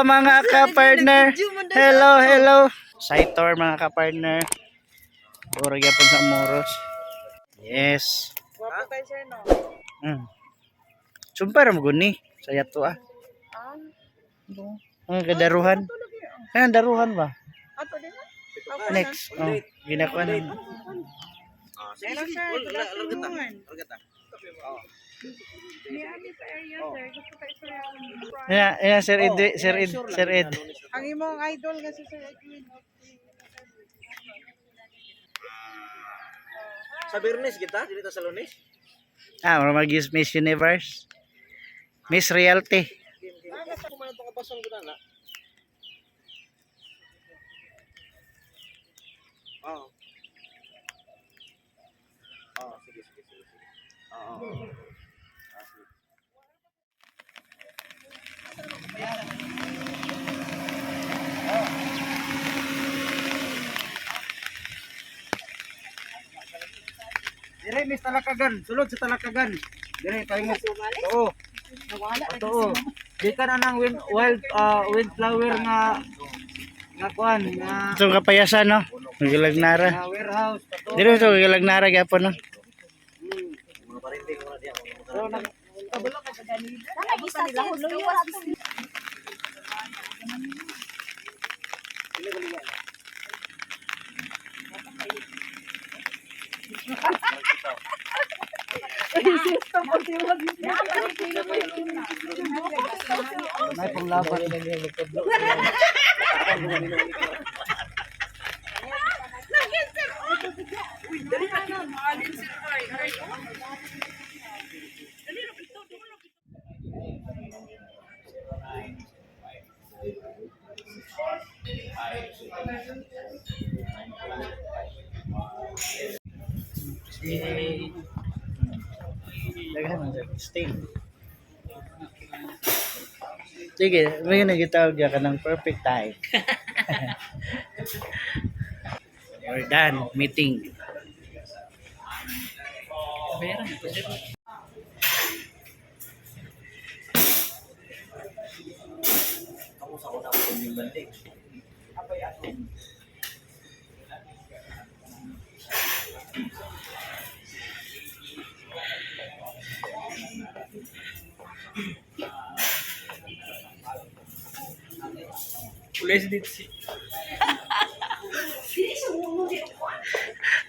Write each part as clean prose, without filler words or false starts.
mga ka-partner. Hello, hello. Site tour, mga ka-partner. Puro gyapon sa Moros. Yes. Wapo kayo, sir, no? Sumpah ra mo guni sa yato ah. Ah, Ang kadaruhan. Ah, daruhan ba? Ato din na? Next. Oh, ginakuan. Hello, sir. Good afternoon. Miami sa area, sir. Gusto kayo, sir. Yeah, yeah, Sir Ed, Sir Ed, Sir Ed. Ang imong idol nga si Sir Edwin. Sa Bernes kita, dito sa Lunes. Ah, mura mag Miss Universe. Miss Realty. Ah, nasa kumain itong kabason ko na. Oo. Oo, sige, sige, sige. Sige. Oo. Ah, sige. Dire Miss Talakagan, sulod sa Talakagan. Dire tayo mo. Oo. Totoo. Di ka na ng wind, wild windflower nga nga kuan nga Itong kapayasan, no? Nagalagnara. nga warehouse. Totoo. Dire ito, galagnara gyapon, no? Mga parinting mo na diyan. So, nag May panglaban. Daghan man sir. Stay. Sige, may nagitawag ka ng perfect time. We're done meeting. Ako sa una ko yung bandik.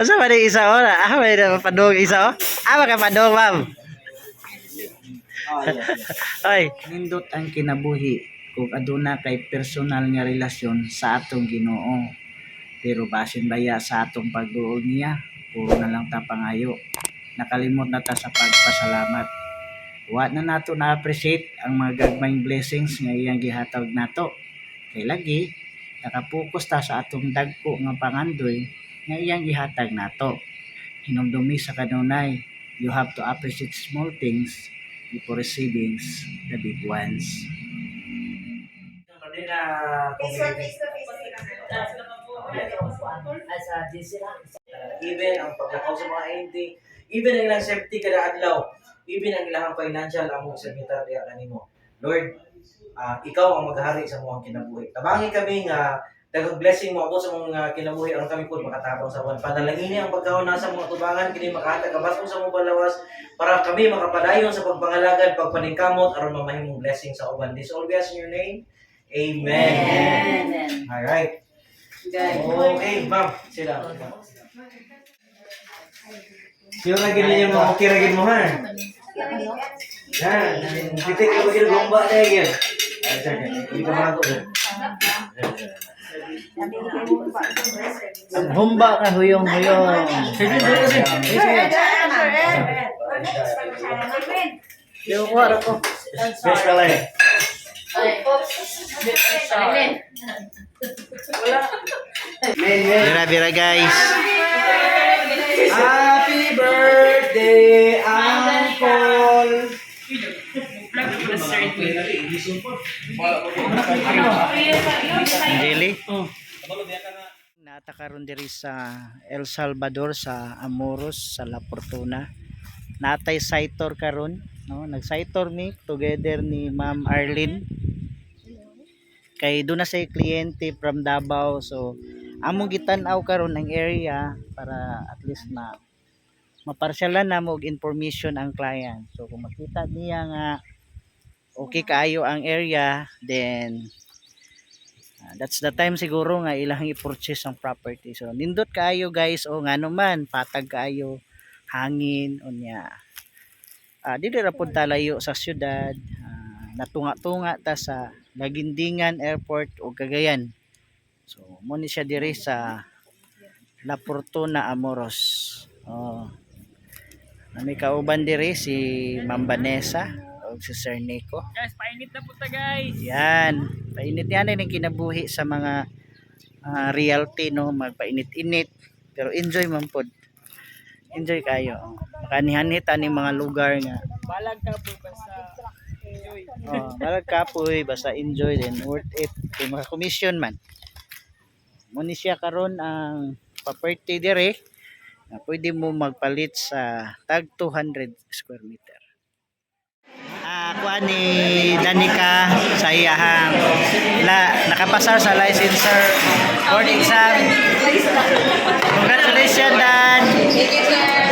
Asa ba ni isa oh? Ah, may na padung isa oh. Ah, makapadung, ma'am. Ah, yeah. Ay, nindot ang kinabuhi kung aduna kay personal nga relasyon sa atong Ginoo. Pero basin baya sa atong pagduol niya, puro na lang ta pangayo. Nakalimot na ta sa pagpasalamat. Wa na nato na-appreciate ang mga gagmayng blessings nga iyang gihatag nato. Kay lagi, nakapokus ta sa atong dagko nga pangandoy nga iyang gihatag nato. Hinumdumi sa kanunay, you have to appreciate small things before receiving the big ones. Hindi na even ang paglakaw sa mga ente, even ang ilang safety kada adlaw, even ang ilang financial among submitar diha kanimo. Lord, ikaw ang maghari sa among kinabuhi. Tabangi kami nga daghang blessing mo ako sa mga kinabuhi aron kami pud makatabang sa uban. Panalangini ang pagkaon na sa mga tubangan kini makahatag kabasong sa mga balawas para kami makapadayon sa pagpangalagad, pagpaningkamot aron mamahimong blessing sa uban. This all be us in your name. Amen. All right. Okay, ma'am. Sila. Sila na gini yung mga okay ra gid mo ha. Ha, titik ka ba gid bomba na gid. Ay, sir, hindi ka makago. Sir. Humba ka huyong-huyong. Sir, sir, sir, sir. Sir Ed. Yo, kuha ko. Best ka lang. Bira bira, guys. Happy birthday, Uncle. Really? Naata karon diri sa El Salvador sa Amoros sa La Fortuna. Natay site tour karon, no? Nag-site tour mi together ni Ma'am Arlene. Kay duna say kliyente from Davao, so among gitan-aw karon ang area para at least ma maparsyalan na mo og information ang client. So kung makita niya nga okay kaayo ang area, then that's the time siguro nga ilang i-purchase ang property. So nindot kaayo guys, o ngano man patag kaayo, hangin unya. Dili ra pud talayo sa syudad, natunga-tunga ta sa Lagindingan Airport o Cagayan. So mo ni siya diri sa La Fortuna Amoros. Oh. Nami kauban diri si Ma'am Vanessa o si Sir Nico. Guys, painit na punta guys. Yan. Painit yan ang kinabuhi sa mga realty no, magpainit-init pero enjoy man pod. Enjoy kayo. Makanihanit ani mga lugar nga. Balag ka po basta enjoy. Oh, balag kapoy basta enjoy then worth it kay maka-commission man. Mo ni siya karon ang property dire na pwede mo magpalit sa tag 200 square meter. Kuha ni Danica sa iyahang nakapasar sa licensure board exam. Congratulations, Dan!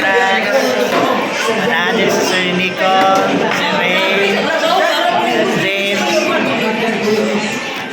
Dan! Dan, si Sir Nico, si Ray, James,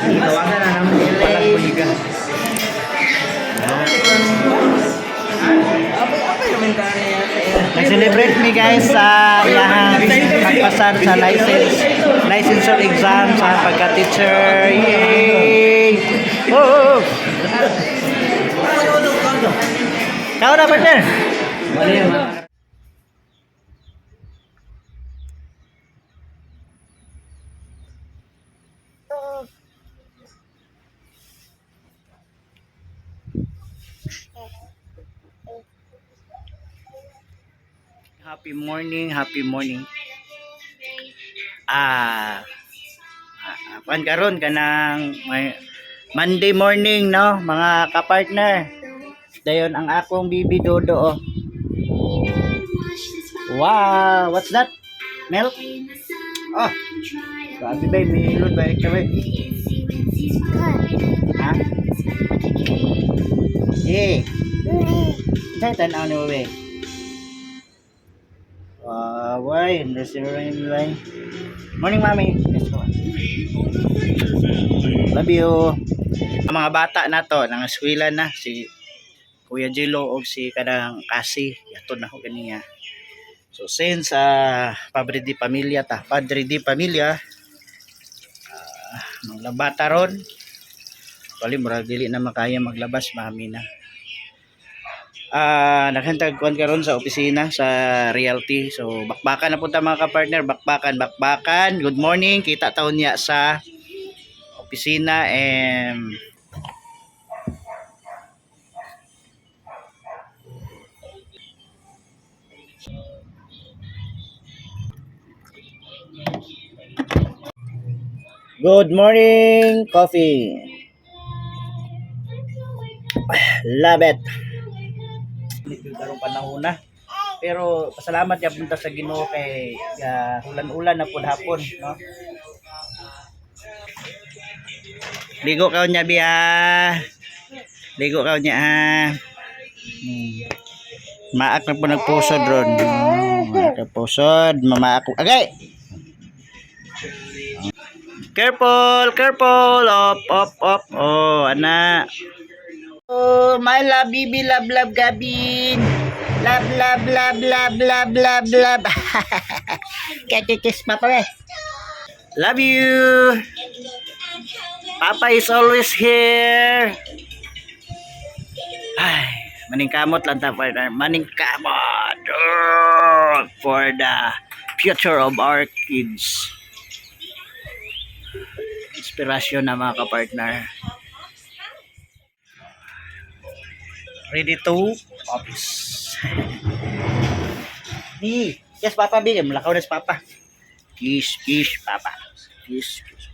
Tawagan na namin Elaine. Nag-celebrate mi guys sa iyahang pagpasar sa licensure exam sa pagka-teacher. Yay! Oh, oh, oh. Kao na partner. Happy morning, happy morning. Kuan karon kanang may Monday morning no, mga kapartner. Dayon ang akong bibi Dodo oh. Wow, what's that? Milk? Oh. Grabe ba, may hilod ba ka ba? Ha? Eh. Sa'yo tanaw ni Bebe. Wow, why? Morning, Mami. Let's go. Love you. Ang mga bata na to, nang eskwela na si Kuya Jilo o si kanang Kasi, yato na ko kaniya. So since Padre di Pamilya ta, Padre di Pamilya, maglaba ta ron. Actually, murag dili na makaya maglabas, mami na. Naghantag kuan karon sa opisina sa realty. So bakbakan na punta mga ka-partner, bakbakan, bakbakan. Good morning. Kita taon niya sa opisina and Good morning, coffee. Love it. Karong panahon na. Pero pasalamat ya punta sa Ginoo kay ulan-ulan na pud hapon, no? Ligo ka niya biya. Ligo ka niya ha. Maak na po nagpusod ron. Maak na pusod, mamaak. Agay. Careful, careful. Up, up, up. Oh, ana. Oh, my love, baby, love, love, Gabin. Love, love, love, love, love, love, love. Kiss, kiss, Papa. Eh. Love you. Papa is always here. Ay, maningkamot lang ta, partner. Maningkamot. Oh, for the future of our kids. Inspirasyon na mga kapartner. Ready to office. B. Yes, Papa B. Malakaw na si Papa. Kiss, kiss, Papa. Kiss, kiss.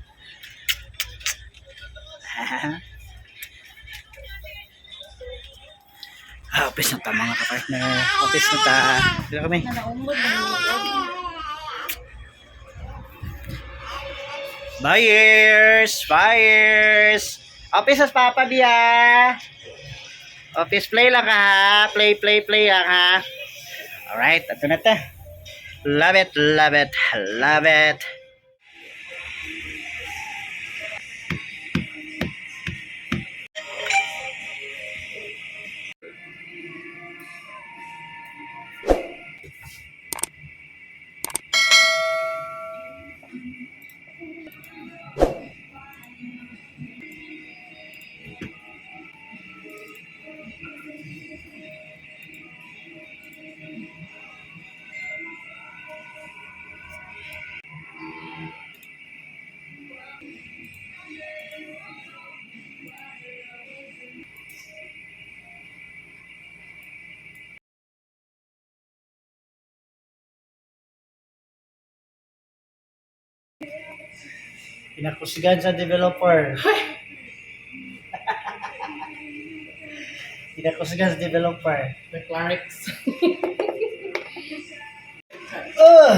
Office na ta mga kapartner. Office na ta. Dito kami. Buyers! Buyers! Office sa Papa Bia! Office play lang ka ha. Play, play, play lang ha. Alright, ito na ta. Love it, love it, love it. Pinakusgan sa developer. Pinakusgan sa developer. The Clarks. Ugh!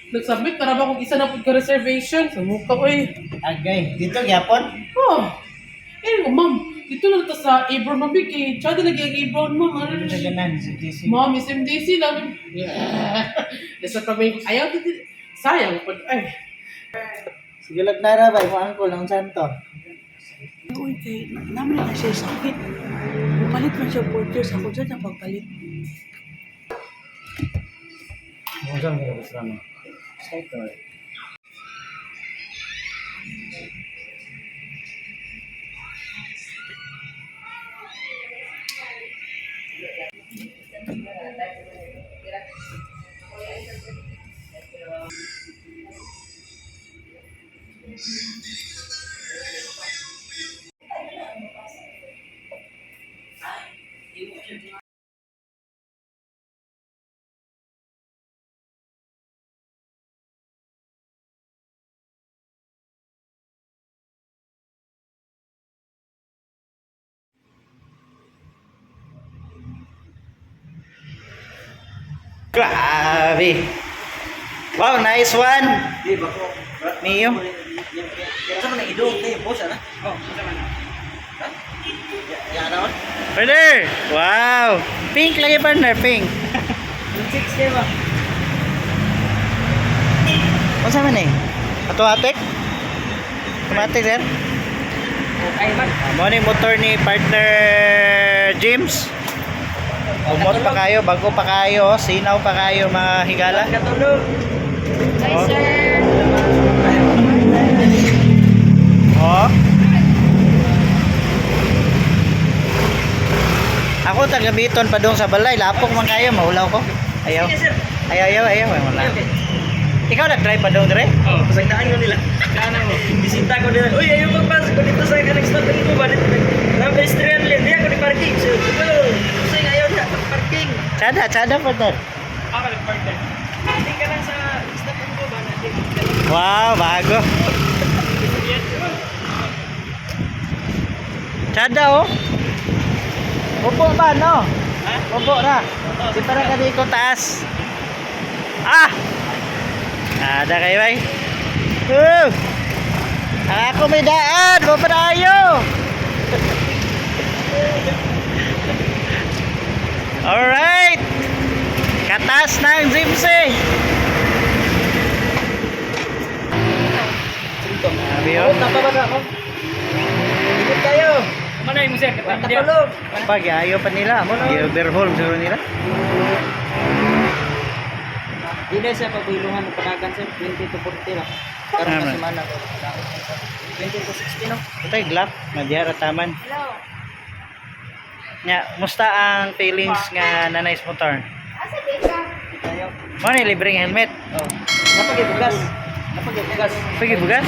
Nagsubmit na ba kung isa na po ka reservation? Sa mukha ko eh. Agay, dito gyapon. Oh. Eh, ma'am, dito lang ta sa Abron ma'am, kay Chad lagi ang Abron, ma'am. Ano Dito sa ganan, sa DC. Ma'am, is MDC lang. Yeah. Nasa kami, ayaw dito. Sayang, pag, ay. Sige lag nara ba mo angkol ang santo. Uy, kay naman na siya sakit. Palit man siya porter sa ako dyan ang pagpalit. Mo sa mga gusto mo. Cycle. Grabe. Wow, nice one. Di ba ko? Mio. Sa man idol ni boss ana. Oh, sa man. Ha? Ya na. Partner! Wow! Pink lagi partner, pink. 6 kay ba? Unsa man eh? Automatic? Automatic sir? Okay man. Mo ni motor ni partner James. Umot pa kayo, bago pa kayo, sinaw pa kayo mga higala. Katulog. Hi, sir. Oh. Ako tagamiton pa dong sa balay, lapok man kayo, maulaw ko. Ayaw. Sige, sir. Ayaw, ayaw, ayaw, wala. Okay. Ikaw nag-drive pa dong dire? Oh, pasagdaan ko nila. Daanan mo. Bisita ko nila. Uy, ayaw magpas ko dito sa kanang stop ko ba dito. Nang pedestrian lane, diya ko di parking. So, go. Kasi ayaw na parking. Tsada, tsada partner. Ako lang partner. Hindi ka lang sa stop ko ba natin. Wow, bago. Tsada oh. Upo ba no? Ha? Upo ra. Di para ka di ko taas. Ah! Ada kayo bay. Woo! Ang ako may daan, mo pa tayo. Alright. Katas na ang Jimsy. Sabi oh. Tapa ba ako? Ikot tayo. Manay mo sir, katulog. Pag ayaw pa nila, mo i-overhaul siguro nila. Dili siya pagbilungan ng panagan sir, 20 to 40 lang. Karon Tama. na semana. 20 to 60 no. Ito yung Glock, madiyara taman. Hello. Nya, musta ang feelings nga nanay sa motor? Asa di ka? Tayo. Mo ni libreng helmet. Oh. Napagibugas. Napagibugas. Pwede bugas?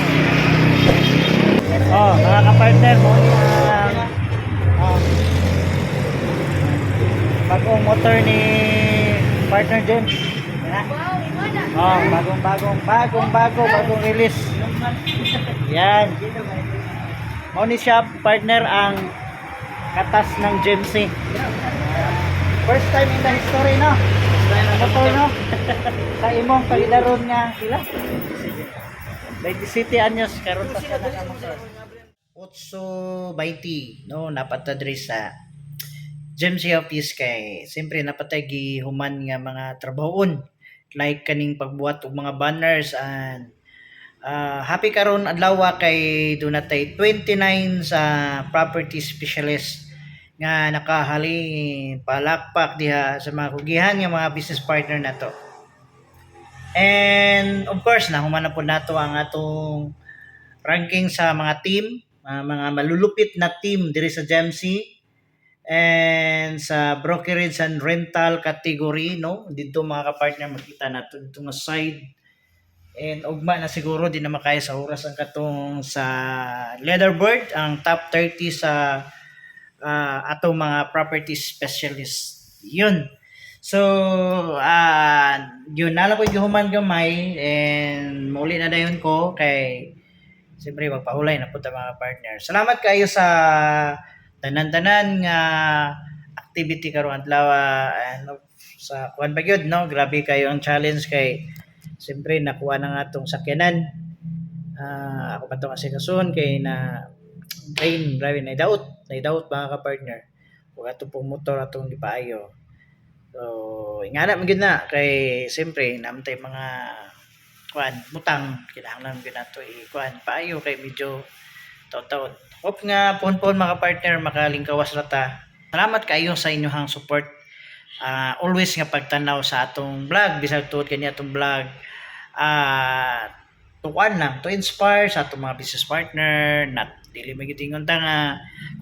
Oh, mga kapartner, mo ni ang bagong motor ni partner James. Yan. Wow, wala. Oh, bagong bagong bagong bago bagong release. Yan. Mo ni siya partner ang katas ng GMC. First time in the history no. Motor no. Sa imong palidaron nga sila. 27 anyos karon pa siya nakamotor. 8:20, no, napata diri sa GMC office kay siyempre napatay gihuman nga mga trabahoon like kaning pagbuhat og mga banners and happy karon adlaw kay duna tay 29 sa property specialist nga nakahalin. Palakpak diha sa mga kugihan nga mga business partner nato. And of course, nahuman na po nato ang atong ranking sa mga team, mga malulupit na team diri sa GMC and sa brokerage and rental category, no? Dito, mga kapartner, makita nato dito nga side and ugma na siguro, di na makaya sa oras, ang katong sa leaderboard, ang top 30 sa atong mga property specialist yun. So yun na lang ko, gihuman gamay and mauli na dayon ko kay siyempre magpahulay na punta, mga partner. Salamat kayo sa tanan-tanan nga activity karon adlaw and sa kuan ba gyud, no? Grabe kayo ang challenge kay siyempre nakuha na nga atong sakyanan. Ako pa to kasi kasun kay na drain, grabe na daot, mga ka-partner, ug ato pong motor atong gipaayo. So ingana man gyud na kay siyempre namtay mga kuan, butang, kinahanglan gyud nato i-kuan paayo kay medyo taud-taud. Hope nga puhon-puhon, mga partner, makalingkawas ra ta. Salamat kayo sa inyong support. Always nga pagtanaw sa atong vlog, bisag tuod kani atong vlog tukuan lang to inspire sa atong mga business partner, not dili man gyud ingon ta nga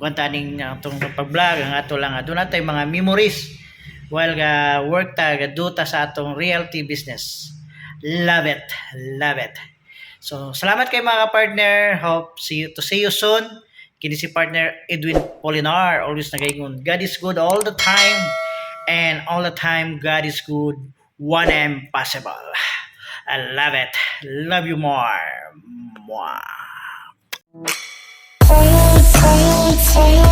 kuan ta ning atong pag-vlog. Ang ato lang, aduna tay mga memories while ga work ta, ga do ta sa atong realty business. Love it, love it. So salamat kay mga partner. Hope see you to see you soon. Kini si partner Edwin Polinar, always nagaingon, God is good all the time and all the time God is good. 1M possible. I love it. Love you more. Mwah. Three, three, two.